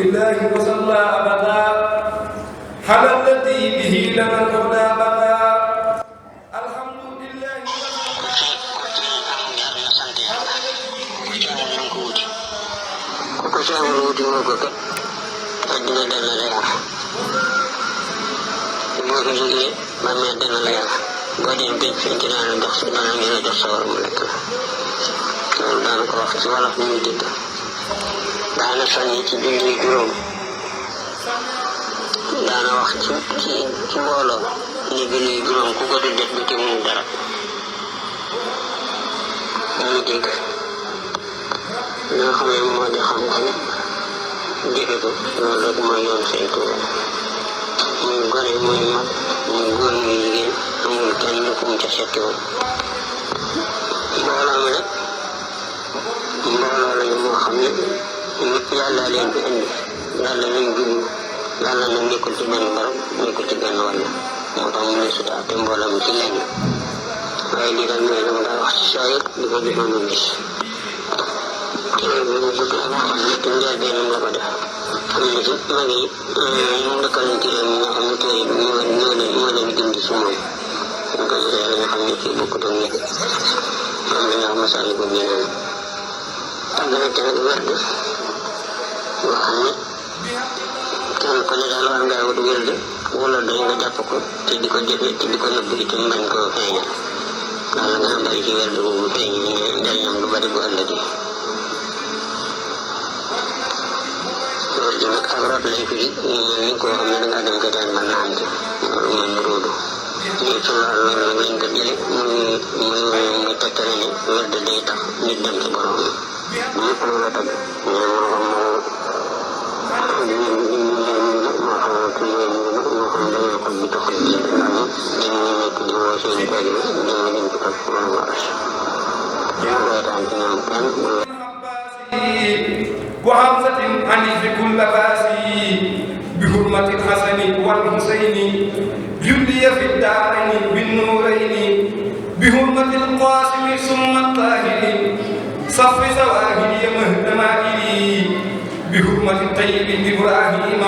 لله وصلى أبدا على الذي به لنا الهدى بدا الحمد لله ko ci amul wuti moo ko kat àddina dana la yàq boo ko jógee ba mee dana la yàq boo dee géej fi ci dana dox si dana ngi la jox sa war mu lekk la loolu daana ko wax ci wolof muy dégg daana soññi ci julli juróom daana wax ci mbooloo ni julli juróom ku ko du def du ci mu dara muy dégg ñoo xam ne moo di xam-xam jëfe ko loolu rek mooy yoon Sëñ Tuuba muy gone muy mag muy góor muy jigéen amul kenn ku mu ca setti woon mbooloo mi nag mbooloo lañu moo xam ne ñëpp yàlla leen fi indi yàlla lañ jublu yàlla nag nekkul ci benn barab nekkul ci benn wàll moo tax mu ne si daal te mbooloo mi ci lenn waaye lii daal mooy dama daa wax ci saa yëpp di ko jëfoon ñu gis loolu bëgg la boo xam ne te njëlbeenam la ko def am na ci mag yi ñu dëkkalante réew mi nga xam ne tey moo leen dindi si moom ñu ko gisee la nga xam ne kii bokkut ak ñëpp moom la ñu wax masali ko ñeneen am na tamit werd boo xam ne kenn ku ne daal war ngaa wut werd wala doy nga jàpp ko te di ko jëfe te di ko nëbb itam bañ koo feeñal daal la nga xam bari ci werd boobu feeñ njëriñam lu bari bu ëllëgee loolu ji nag ak rot lay firi ñu mel ni koo xam ne dangaa dem ko teen mën naan ci loolu mooy ñu róodu ñii ci loolu nag lañ ko jële muy tegtale ne werd day tax nit dem ci borom ñëpp lu la tagg mais moo xam moo xam dañoo ko bi tax ci dañuy nekk di woo seen tagg dama dem ci ak borom waras ñu reetaan ci ñoom kenn وحمزة حنيف كل باسي بحرمة الحسن والحسين جلي في الدارين بالنورين بحرمة القاسم ثم الطاهر صف زواهر مهدمائي بحرمة الطيب إبراهيم